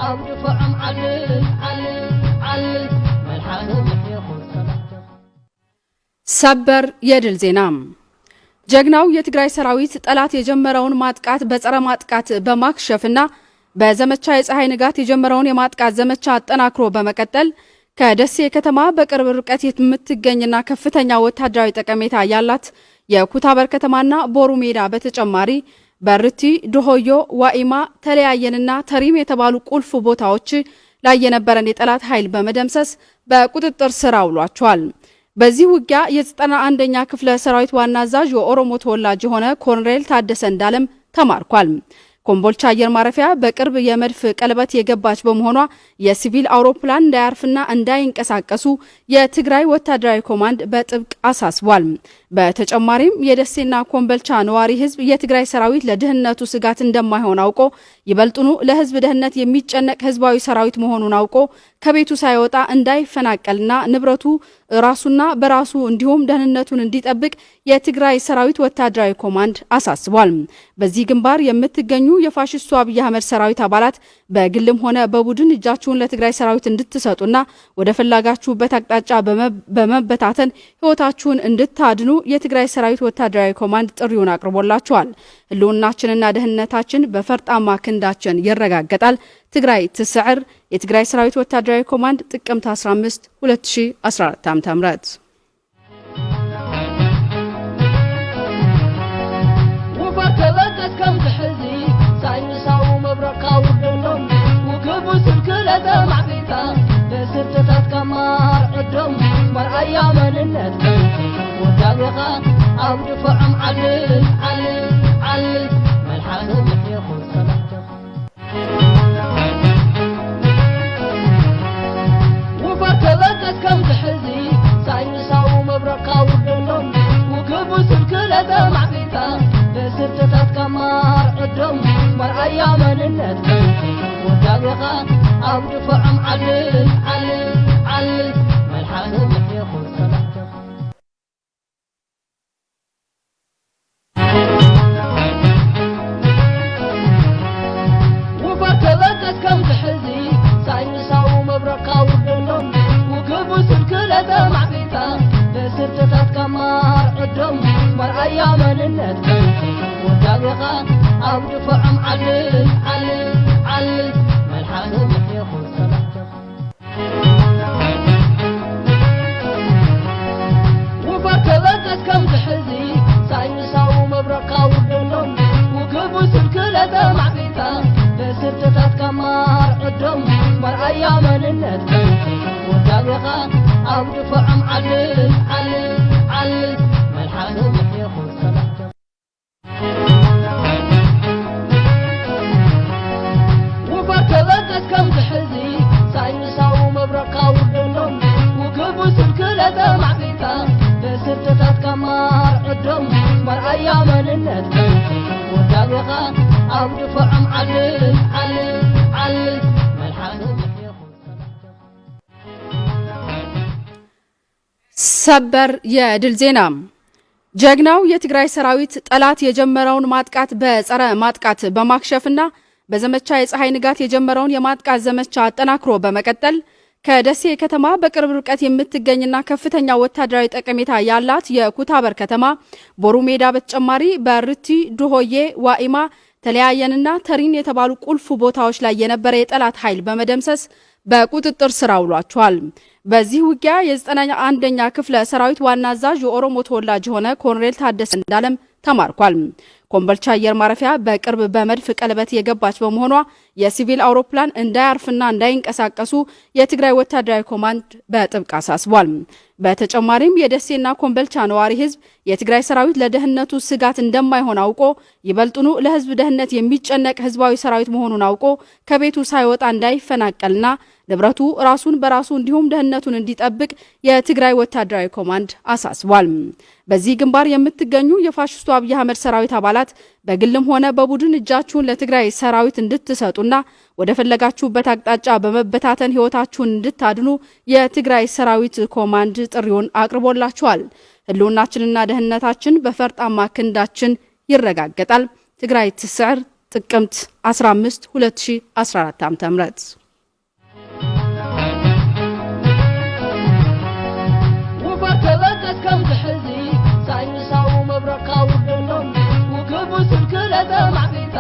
ኣብ ድፋዖም ዓልል ዓልል ዓልል፣ መልሓሶም ይኹን ሰላም። ሰበር የድል ዜና። ጀግናው የትግራይ ሰራዊት ጠላት የጀመረውን ማጥቃት በጸረ ማጥቃት በማክሸፍና በዘመቻ የፀሐይ ንጋት የጀመረውን የማጥቃት ዘመቻ አጠናክሮ በመቀጠል ከደሴ ከተማ በቅርብ ርቀት የምትገኝና ከፍተኛ ወታደራዊ ጠቀሜታ ያላት የኩታበር ከተማና ቦሩ ሜዳ በተጨማሪ በርቲ፣ ዶሆዮ፣ ዋኢማ፣ ተለያየንና ተሪም የተባሉ ቁልፍ ቦታዎች ላይ የነበረን የጠላት ኃይል በመደምሰስ በቁጥጥር ስር አውሏቸዋል። በዚህ ውጊያ የዘጠና አንደኛ ክፍለ ሰራዊት ዋና አዛዥ የኦሮሞ ተወላጅ የሆነ ኮሎኔል ታደሰ እንዳለም ተማርኳል። ኮምቦልቻ አየር ማረፊያ በቅርብ የመድፍ ቀለበት የገባች በመሆኗ የሲቪል አውሮፕላን እንዳያርፍና እንዳይንቀሳቀሱ የትግራይ ወታደራዊ ኮማንድ በጥብቅ አሳስቧል። በተጨማሪም የደሴና ኮምቦልቻ ነዋሪ ህዝብ የትግራይ ሰራዊት ለደህንነቱ ስጋት እንደማይሆን አውቆ ይበልጡኑ ለህዝብ ደህንነት የሚጨነቅ ህዝባዊ ሰራዊት መሆኑን አውቆ ከቤቱ ሳይወጣ እንዳይፈናቀልና ንብረቱ ራሱና በራሱ እንዲሁም ደህንነቱን እንዲጠብቅ የትግራይ ሰራዊት ወታደራዊ ኮማንድ አሳስቧል። በዚህ ግንባር የምትገኙ የፋሽስቱ አብይ አህመድ ሰራዊት አባላት በግልም ሆነ በቡድን እጃችሁን ለትግራይ ሰራዊት እንድትሰጡና ወደ ፈላጋችሁበት አቅጣጫ በመ-፣ በመበታተን ህይወታችሁን እንድታድኑ የትግራይ ሰራዊት ወታደራዊ ኮማንድ ጥሪውን አቅርቦላችኋል። ህልውናችንና ደህንነታችን በፈርጣማ ክንዳችን ይረጋገጣል። ትግራይ ትስዕር። የትግራይ ሰራዊት ወታደራዊ ኮማንድ ጥቅምት አስራ አምስት ሁለት ሺህ አስራ አራት ዓመተ ምህረት። ውፈር ተበገስ ከምዚ ሕዚ ሳይንሳዊ መብረቕካ ውርደሎም። ውግቡ ስልክለ ተማዕቢታ በስርትታት ከማር ዕዶም። መርኣያ መንነት ወዳቤኻ ኣብ ድፋዖም ዓልል ዓልል ዓልል። መልሓሶም ይኹን ሰላምታ። ውፈር ተበገስ ከምዚ ሕዚ ሳይንሳዊ መብረቕካ ውርደሎም። ውግቡ ስልክለ ተማዕቢታ በስርትታት ከማር ዕዶም። መርኣያ መንነት ወዳቤኻ ኣብ ድፋዖም ዓልል ዓልል ዓልል። መልሓሶም ይኹን ሰላምታ። ውፈር ተበገስ ከምዚ ሕዚ ሳይንሳዊ መብረቕካ ውርደሎም። ውግቡ ስልክለ ተማዕቢታ በስርትታት ከማር ዕዶም። መርኣያ መንነት ወዳቤኻ ኣብ ድፋዖም ዓልል ዓልል ዓልል። መልሓሶም ይኹን ሰላምታ። ውፈር ተበገስ ከምዚ ሕዚ ሳይንሳዊ መብረቕካ ውርደሎም። ውግቡ ስልክለ ተማዕቢታ በስርትታት ከማር ዕዶም። መርኣያ መንነት ወዳቤኻ ኣብ ድፋዖም ዓልል ዓልል ዓልል። መልሓሶም ይኹን ሰላምታ። ውፈር ተበገስ ከምዚ ሕዚ ሳይንሳዊ መብረቕካ ውርደሎም። ውግቡ ስልክለ ተማዕቢታ በስርትታት ከማር ዕዶም። መርኣያ መንነት ወዳቤኻ ኣብ ድፋዖም ዓልል ዓልል ዓልል። መልሓሶም ይኹን ሰላምታ። ሰበር የድል ዜና። ጀግናው የትግራይ ሰራዊት ጠላት የጀመረውን ማጥቃት በጸረ ማጥቃት በማክሸፍና በዘመቻ የፀሐይ ንጋት የጀመረውን የማጥቃት ዘመቻ አጠናክሮ በመቀጠል ከደሴ ከተማ በቅርብ ርቀት የምትገኝና ከፍተኛ ወታደራዊ ጠቀሜታ ያላት የኩታበር ከተማ ቦሩ ሜዳ በተጨማሪ በርቲ፣ ድሆዬ፣ ዋኢማ፣ ተለያየንና ተሪን የተባሉ ቁልፍ ቦታዎች ላይ የነበረ የጠላት ኃይል በመደምሰስ በቁጥጥር ስር አውሏቸዋል። በዚህ ውጊያ የዘጠና አንደኛ ክፍለ ሰራዊት ዋና አዛዥ የኦሮሞ ተወላጅ የሆነ ኮሎኔል ታደሰ እንዳለም ተማርኳል። ኮምቦልቻ አየር ማረፊያ በቅርብ በመድፍ ቀለበት የገባች በመሆኗ የሲቪል አውሮፕላን እንዳያርፍና እንዳይንቀሳቀሱ የትግራይ ወታደራዊ ኮማንድ በጥብቅ አሳስቧል። በተጨማሪም የደሴና ኮምቦልቻ ነዋሪ ህዝብ የትግራይ ሰራዊት ለደህንነቱ ስጋት እንደማይሆን አውቆ ይበልጡኑ ለህዝብ ደህንነት የሚጨነቅ ህዝባዊ ሰራዊት መሆኑን አውቆ ከቤቱ ሳይወጣ እንዳይፈናቀልና ንብረቱ ራሱን በራሱ እንዲሁም ደህንነቱን እንዲጠብቅ የትግራይ ወታደራዊ ኮማንድ አሳስቧል። በዚህ ግንባር የምትገኙ የፋሽስቱ አብይ አህመድ ሰራዊት አባላት በግልም ሆነ በቡድን እጃችሁን ለትግራይ ሰራዊት እንድትሰጡና ወደ ፈለጋችሁበት አቅጣጫ በመበታተን ህይወታችሁን እንድታድኑ የትግራይ ሰራዊት ኮማንድ ጥሪውን አቅርቦላችኋል። ህልውናችንና ደህንነታችን በፈርጣማ ክንዳችን ይረጋገጣል። ትግራይ ትስዕር! ጥቅምት ዓሰርተ ሓሙሽተ፣ ሁለት ሺ ዓሰርተ ኣርባዕተ ዓመተ ምህረት። ውፈር ተበገስ ከምዚ ሕዚ፣ ሳይንሳዊ መብረቕካ ውርደሎም። ውግእ ብስልክለ ተማዕቢልካ፣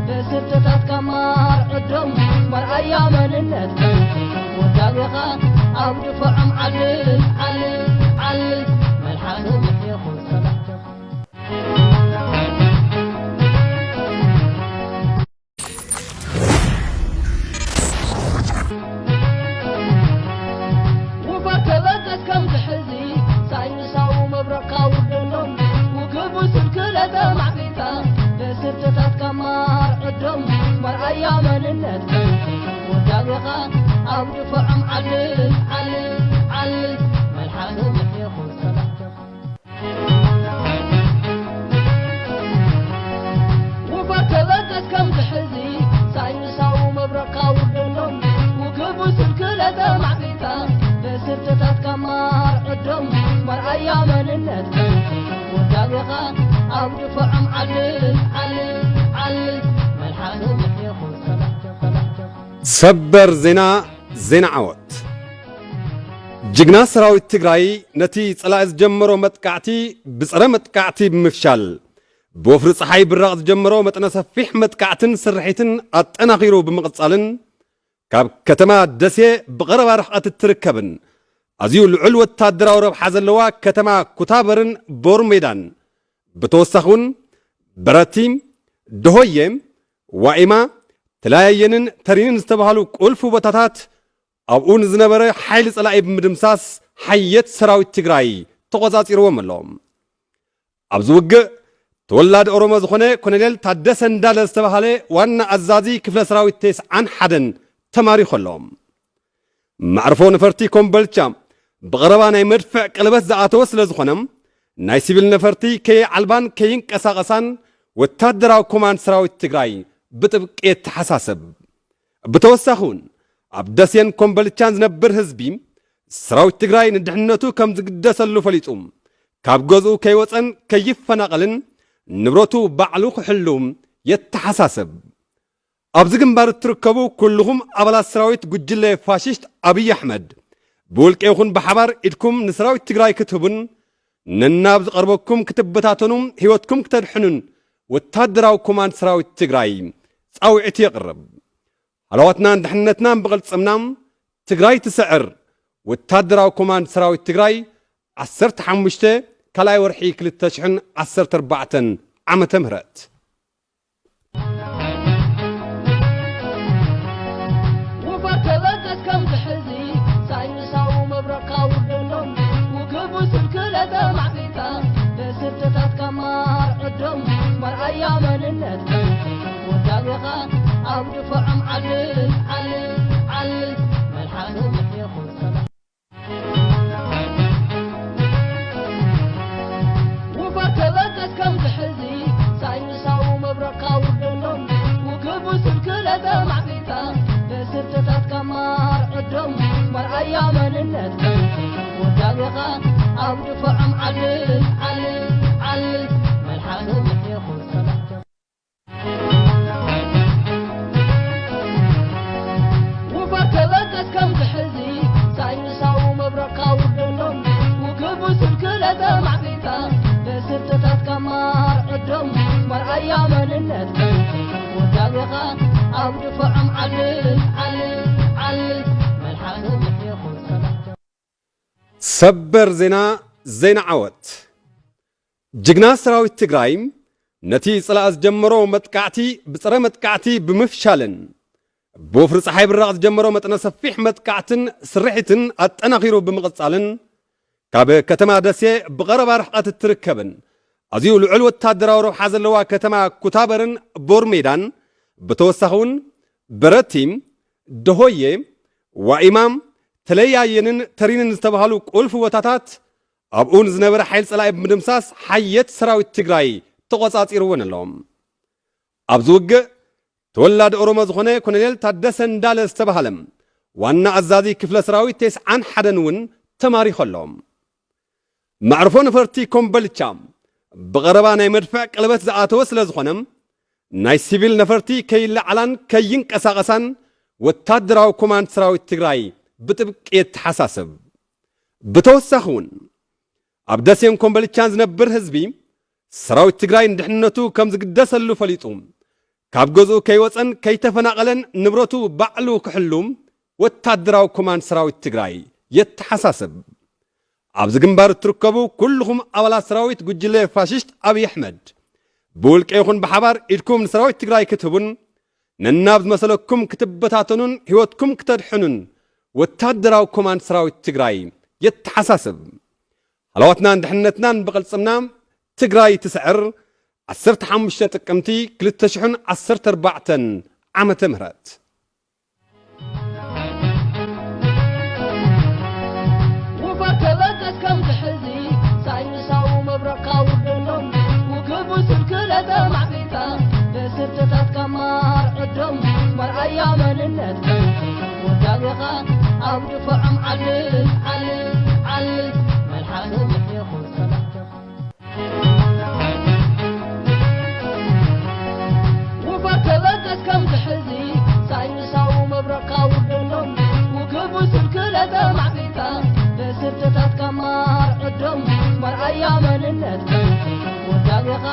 ብስርትታትካ ማር ዕዶም። መርኣያ መንነትካ፣ ወዳቤኻ ኣብ ድፋዖም ዓልል፣ ዓልል፣ ዓልል። መልሓስም ይኹን ሰላም። ውፈር ተበገስ ከምዚ ሕዚ፣ ሳይንሳዊ መብረቕካ ውርደሎም። ውግእ ብስልክለ ተማዕቢልካ፣ ብስርትታትካ ማር ዕዶም። መርኣያ መንነትካ፣ ወዳቤኻ ኣብ ድፋዖም ዓልል፣ ዓልል፣ ዓልል። መልሓስም ይኹን ሰላም። ውፈር ተበገስ ከምዚ ሕዚ፣ ሳይንሳዊ መብረቕካ ውርደሎም። ውግእ ብስልክለ ተማዕቢልካ፣ ብስርትታትካ ማር ዕዶም። መርኣያ መንነትካ፣ ወዳቤኻ ኣብ ድፋዖም ዓልል፣ ዓልል፣ ዓልል። መልሓስም ይኹን ሰላም፣ ሰላም። ሰበር ዜና፣ ዜና ዓወት። ጅግና ሰራዊት ትግራይ ነቲ ጸላኢ ዝጀመሮ መጥቃዕቲ ብጸረ መጥቃዕቲ ብምፍሻል፣ ብወፍሪ ጸሓይ ብራቕ ዝጀመሮ መጠነ ሰፊሕ መጥቃዕትን ስርሒትን ኣጠናኺሩ ብምቕጻልን፣ ካብ ከተማ ደሴ ብቐረባ ርሕቀት እትርከብን ኣዝዩ ልዑል ወታደራዊ ረብሓ ዘለዋ ከተማ ኩታበርን ቦር ሜዳን፣ ብተወሳኺ እውን በረቲ፣ ደሆየ፣ ዋኢማ፣ ተለያየንን ተሪንን ዝተባህሉ ቁልፊ ቦታታት ኣብኡ ንዝነበረ ሓይሊ ጸላኢ ብምድምሳስ ሓየት ሰራዊት ትግራይ ተቖጻጺርዎም ኣሎ። ኣብዚ ውግእ ተወላዲ ኦሮሞ ዝኾነ ኮሎኔል ታደሰ እንዳለ ዝተባህለ ዋና ኣዛዚ ክፍለ ሰራዊት ተስዓን ሓደን ተማሪኹ ኣሎ። መዕርፎ ነፈርቲ ኮምቦልቻ ብቐረባ ናይ መድፍዕ ቀለበት ዝኣተወ ስለ ዝኾነ፣ ናይ ሲቪል ነፈርቲ ከየዓልባን ከይንቀሳቐሳን ወታደራዊ ኮማንድ ሰራዊት ትግራይ ብጥብቂ የተሓሳስብ። ብተወሳኺ እውን ኣብ ደሴን ኮምቦልቻን ዝነብር ህዝቢ ሰራዊት ትግራይ ንድሕነቱ ከም ዝግደሰሉ ፈሊጡ፣ ካብ ገዝኡ ከይወፀን ከይፈናቐልን ንብረቱ ባዕሉ ክሕሉ የተሓሳስብ። ኣብዚ ግንባር እትርከቡ ኩልኹም ኣባላት ሰራዊት ጉጅለ ፋሽስት ኣብይ ኣሕመድ፣ ብውልቂ ይኹን ብሓባር ኢድኩም ንሰራዊት ትግራይ ክትህቡን ነናብ ዝቐርበኩም ክትበታተኑ ህይወትኩም ክተድሕኑን ወታደራዊ ኮማንድ ሰራዊት ትግራይ ጻውዒት የቕርብ። ሃለዋትናን ድሕነትናን ብቕልጽምና፣ ትግራይ ትስዕር። ወታደራዊ ኮማንድ ሰራዊት ትግራይ፣ ዓሰርተ ሓሙሽተ ካልኣይ ወርሒ ክልተ ሽሕን ዓሰርተ ኣርባዕተን ዓመተ ምህረት። ውፈር ተበገስ ከምዚ ሕዚ፣ ሳይንሳዊ መብረቕካ ውርደሎም። ውግእ ብስልክለ ተማዕቢልካ፣ ብስርትታትካ ማር ዕዶም። መርኣያ መንነትካ፣ ወዳቤኻ ኣብ ድፋዖም ዓልል፣ ዓልል፣ ዓልል። መልሓስም ይኹን ሰላም። ውፈር ተበገስ ከምዚ ሕዚ፣ ሳይንሳዊ መብረቕካ ውርደሎም። ውግእ ብስልክለ ተማዕቢልካ፣ ብስርትታትካ ማር ዕዶም። መርኣያ መንነትካ፣ ወዳቤኻ ኣብ ድፋዖም ዓልል፣ ዓልል፣ ዓልል። መልሓስም ይኹን ሰላም። ውፈር ተበገስ ከምዚ ሕዚ፣ ሳይንሳዊ መብረቕካ ውርደሎም። ውግእ ብስልክለ ተማዕቢልካ፣ ብስርትታትካ ማር ዕዶም። መርኣያ መንነትካ፣ ወዳቤኻ ኣብ ድፋዖም ዓልል፣ ዓልል፣ ዓልል። መልሓስም ይኹን ሰላም። ሰበር ዜና፣ ዜና ዓወት። ጅግና ሰራዊት ትግራይ ነቲ ጸላኢ ዝጀመሮ መጥቃዕቲ ብጸረ መጥቃዕቲ ብምፍሻልን ብወፍሪ ጸሓይ ብራቕ ዝጀመሮ መጠነ ሰፊሕ መጥቃዕትን ስርሒትን ኣጠናኺሩ ብምቕጻልን፣ ካብ ከተማ ደሴ ብቐረባ ርሕቀት እትርከብን ኣዝዩ ልዑል ወታደራዊ ረብሓ ዘለዋ ከተማ ኩታበርን ቦርሜዳን፣ ብተወሳኺ እውን በረቲ፣ ደሆየ፣ ዋኢማ፣ ተለያየንን ተሪንን ዝተባህሉ ቁልፊ ቦታታት ኣብኡ ንዝነበረ ሓይሊ ጸላኢ ብምድምሳስ ሓየት ሰራዊት ትግራይ ተቖጻጺርወን ኣሎ። ኣብዚ ውግእ ተወላዲ ኦሮሞ ዝኾነ ኮሎኔል ታደሰ እንዳለ ዝተባህለ ዋና ኣዛዚ ክፍለ ሰራዊት ተስዓን ሓደን እውን ተማሪኹ ኣሎ። መዕርፎ ነፈርቲ ኮምቦልቻ ብቐረባ ናይ መድፍዕ ቀለበት ዝኣተወ ስለ ዝኾነ፣ ናይ ሲቪል ነፈርቲ ከይለዓላን ከይንቀሳቐሳን ወታደራዊ ኮማንድ ሰራዊት ትግራይ ብጥብቂ የተሓሳስብ። ብተወሳኺ እውን ኣብ ደሴን ኮምበልቻን ዝነብር ህዝቢ ሰራዊት ትግራይ ንድሕንነቱ ከም ዝግደሰሉ ፈሊጡ ካብ ገዝኡ ከይወፀን ከይተፈናቐለን ንብረቱ ባዕሉ ክሕሉ ወታደራዊ ኮማንድ ሰራዊት ትግራይ የተሓሳስብ። ኣብዚ ግንባር እትርከቡ ኩልኹም ኣባላት ሰራዊት ጉጅለ ፋሽስት ኣብይ ኣሕመድ ብውልቀ ይኹን ብሓባር ኢድኩም ንሰራዊት ትግራይ ክትህቡን ነናብ ዝመሰለኩም ክትበታተኑን ህይወትኩም ክተድሕኑን ወታደራዊ ኮማንድ ሰራዊት ትግራይ የተሓሳስብ። ሃለዋትናን ድሕነትናን ብቕልጽምና ትግራይ ትስዕር። ዓሰርተ ሓሙሽተ ጥቅምቲ ክልተ ሽሕን ዓሰርተ ኣርባዕተን ዓመተ ምህረት። ውፈር ተበገስ ከም ዝሕዚ ሳይንሳዊ መብረቕካ ውርደሎም ውግቡ ስልክለ ተማዕቢታ ብስርትታት ከማር ዕዶም መርኣያ መንነት ወዳቤኻ ኣብ ድፈዖም ዓልል ዓልል ዓልል መልሓሶም ይኹን ሰላምተኻ ውፈር ተበገስ ከም ዝሕዚ ሳይንሳዊ መብረቕካ ውርደሎም ውግቡ ስልክለ ተማዕቢታ ብስርትታት ከማር ዕዶም መርኣያ መንነት ወዳቤኻ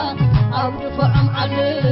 ኣብ ድፈዖም ዓልል